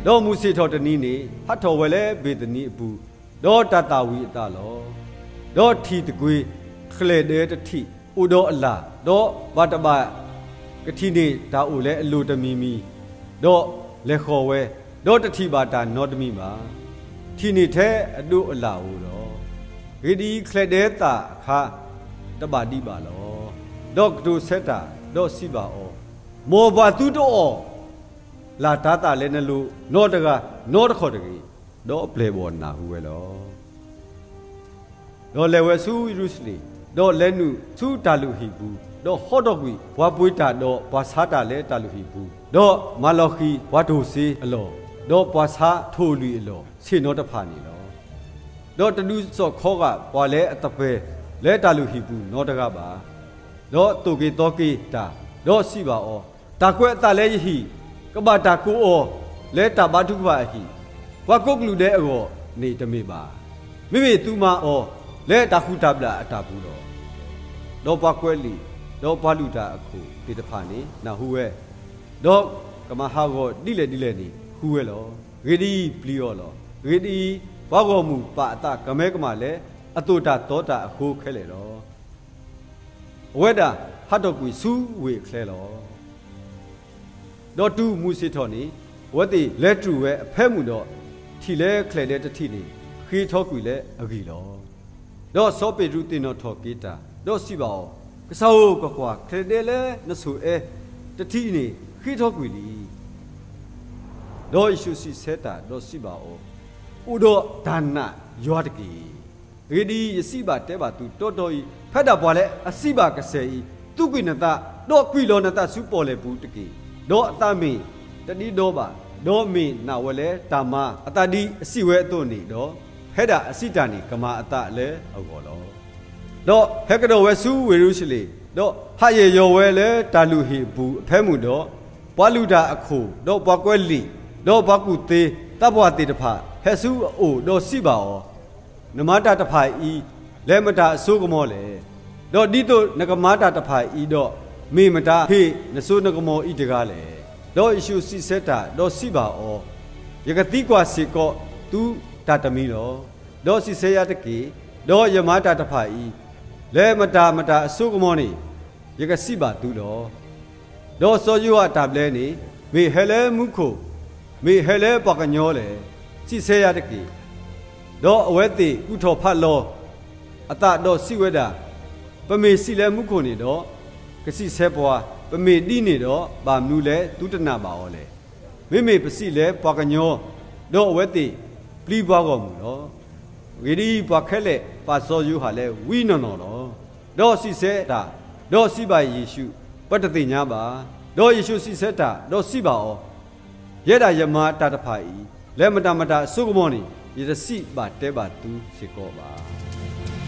ဒီးမုၢ်ဆ့ၣ်ထီၣ်တနံၤန့ၣ် ဟးထီၣ်ဝဲလၢဘ့ၤသနံအပူၤ, ဒီးတၢ်သၣ်ဝံၤအသးလီၤ. ဒီးထံၣ်တကွ့ၢ်, ချဲၣ်ဒဲတထံၣ်အိၣ်ဒီးအလၣ်, ဒီးဘၣ်တဘၣ်ကထံၣ်န့ၢ်တၢ်အိၣ်လၢအလိၤတမံၤမံၤ, ဒီးလဲၤဃီၤဝဲ, ဒီးတထံၣ်ဘၣ်တၢ်နီတမံၤဘၣ်. ထံၣ်န့ၢ်ထဲအဒိးအလၣ်ဧိၤလီၤ. အဂ့ၢ်ဒ်အံၤ, ချဲၣ်ဒဲသၣ်အခါတဘၣ်ဒံးဘၣ်လီၤ. ဒီးကတိၤဆၢတၢ်, ဒီးစံးဘၣ်အီၤ, မ်ပှၤသုတအီၣ် လၢ်တၤသၣ်လၢနလိၤနီတဂၤနီတခီၣ်တဂ့ၤ. ဒီးပျဲၢ်အဘီၣ်နၢ်ဟူဝဲလီၤ. ဒီးလဲၤဝဲဆူယရူၤၡလ့ၣ်, ဒီးလဲၤနုာ်ဆူတၢ်လုၢ်ဟံၣ်ပူၤ, ဒီးဟီထီၣ်ကွံာ်ပှၤပှ့ၤတၢ်ဒီးပှၤဆါတၢ်လၢတၢ်လုၢ်ဟံၣ်ပူၤ, ဒီးမၤလီၤဃံၤပှၤတိၢ်စ့အလီၢ်, ဒီးပှၤဆါထိၣ်လွံၢ်အလီၢ် ဆ့ၣ်နီၤတဖၣ်န့ၣ်လီၤ. ဒီးတဒုးစိာ်ခီဂာ်ပှၤလၢအသပှၢ်လၢတၢ်လုၢ်ဟံၣ်ပူၤနီတဂၤဘၣ်. ဒီးသိၣ်က့ၤသီက့ၤတၢ်, ဒီးစံးဘၣ်အီၤ, တၢ်ကွဲးအသးလၢယဟံၣ်, ကဘၣ်တၢ်ကိးအီၤလၢတၢ်ဘါထုကဖၣ်အဟံၣ်, ပှၤကိးကလုာ်ဒဲးအဂီၢ်န့ၣ်တမ့ၢ်ဘၣ်. မ့မ့ၢ်သုမၤအီၤလၢတၢ်ဃူတၢ်ဘျၣ်အတၢ်ပူၤလီၤ. ဒီးပှၤကွဲးလံာ်, ဒီးပှၤလုၢ်တၢ်အခိၣ်သ့ၣ်တဖၣ်န့ၣ် နၢ်ဟူဝဲ, ဒီးကမၤဟးဂီၤဒ်လဲၣ်ဒ်လဲၣ်န့ၣ် ဃုဝဲလီၤ. အဂ့ၢ်ဒ်အံၤ, ပျံၤအီၤလီၤ. အဂ့ၢ်ဒ်အံၤ, ပှၤဂီၢ်မုၢ်ပာ်အသးကမဲကမၣ်လၢအသိၣ်တၢ်သီတၢ်အဃိခဲလၢာ်လီၤ. အဝဲဒၣ်ဟးထီၣ်ကွံာ်ဆူဝ့ၢ်အချၢလီၤ. ဒီးတုၤမုၢ်ဆ့ၣ်ထီၣ်န့ၣ်, အဝဲသ့ၣ်လဲၤတြူာ်ဝဲအဖၢမုၢ်ဒီး, ထံၣ်လၢချဲၣ်ဒဲတထံၣ်န့ၣ် ဃ့ထီၣ်ကွံာ်လၢအဂံၢ်လီၤ. ဒီးစီၤပ့းတရူးသ့ၣ်နီၣ်ထီၣ်က့ၤတၢ်, ဒီးစံးဘၣ်အီၤ, ကစၢ်ဧၢ, ကွၢ်ကွၢ်, ချဲၣ်ဒဲလၢနဆိၣ်အၢတထံၣ်အံၤန့ၣ် ဃ့ထီၣ်ကွံာ်လံ. ဒီးယ့ၣ်ၡူးစံးဆၢတၢ်, ဒီးစံးဘၣ်အီၤ, အိၣ်ဒီးတၢ်နာ်ယွၤတက့ၢ်. အဂ့ၢ်ဒ်အံၤ, ယစံးဘၣ်တဲဘၣ်သုတီတီအံၤ, ဖဲဒၣ်ပှၤလၢအစံးဘၣ်ကစၢၢ်အံၤ, သူကွံာ်နသး, ဒီးကွံာ်လီၤနသးဆူပီၣ်လဲၣ်ပူၤတက့ၢ်. ဒီးအသးမ့ၢ်တဒ့ဒီဘၣ်, ဒီးမ့ၢ်နာ်ဝဲလၢတၢ်မၤအသးဒ်အစံးဝဲအသိးန့ၣ်ဒီး, ဖဲဒၣ်အစံးတၢ်န့ၣ် ကမၤအသးလၢအဂီၢ်လီၤ. ဒီးဟဲကဒီးဝဲဆူဝ့ၢ်ယရူၤၡလ့ၣ်, ဒီးဟးယဲၢ်ယီၤဝဲလၢတၢ်လုၢ်ဟံၣ်အပူၤအဖၢမုၢ်ဒီး, ပှၤလုၢ်တၢ်အခိၣ်, ဒီးပှၤကွဲးလံာ်, ဒီးပှၤကူၣ်သ့သးပှၢ်သ့ၣ်တဖၣ် ဟဲဆူအအိၣ်, ဒီးစံးဘၣ်အီၤ, နမၤတၢ်တဖၣ်အံၤ လၢမတၤအစိကမီၤလဲၣ်. ဒီးဒ်သိးနကမၤတၢ်တဖၣ်အံၤဒီး, မ့ၢ်မတၤဟ့ၣ်နစိနကမီၤအံၤတဂၤလဲၣ်. ဒီးယ့ၣ်ၡူးစံးဆၢတၢ်, ဒီးစံးဘၣ်အီၤ, ယကသံကွၢ်စ့ၢ်ကီးသုတၢ်တမံၤလီၤ. ဒီးစံးဆၢယၤတက့ၢ်. ဒီးယမၤတၢ်တဖၣ်အံၤ လၢမတၤမတၤအစိကမီၤန့ၣ်, ယကစံးဘၣ်သုလီၤ. ဒီးစီၤယိၤဟၣ်အတၢ်ဘျၢန့ၣ်, မ့ၢ်ဟဲလၢမူခိၣ်, မ့ၢ်ဟဲလၢပှၤကညီလဲၣ်, စံးဆၢယၤတက့ၢ်. ဒီးအဝဲသ့ၣ်ကူၣ်ထီၣ်ဖးလီၤအသးဒီးစံးဝဲဒၣ်, ပမ့ၢ်စံးလၢမူခိၣ်န့ၣ်ဒီး, ကစံးဆၢပှၤ, ပမ့ၢ်ဒ်န့ၣ်ဒီး, ဘၣ်မနုၤလၢသုတနာ်ဘၣ်အီၤလဲၣ်. မ့မ့ၢ်ပစံးလၢပှၤကညီ, ဒီးအဝဲသ့ၣ်ပျံၤပှၤဂီၢ်မုၢ်လီၤ. အဂ့ၢ်ဒ်အံၤ, ပှၤခဲလၢာ်ပာ်စီၤယိၤဟၣ်လၢဝံနီၢ်နီၢ်လီၤ. ဒီးစံးဆၢတၢ်, ဒီးစံးဘၣ်ယ့ၣ်ၡူး, ပတသ့ၣ်ညါဘၣ်. ဒီးယ့ၣ်ၡူးစံးဆၢတၢ်, ဒီးစံးဘၣ်အီၤ, ယဲဒၣ်ယမၤတၢ်တဖၣ်အံၤ လၢမတၤမတၤအစိကမီၤန့ၣ်, ယတစံးဘၣ်တဲဘၣ်သုစ့ၢ်ကီးဘၣ်.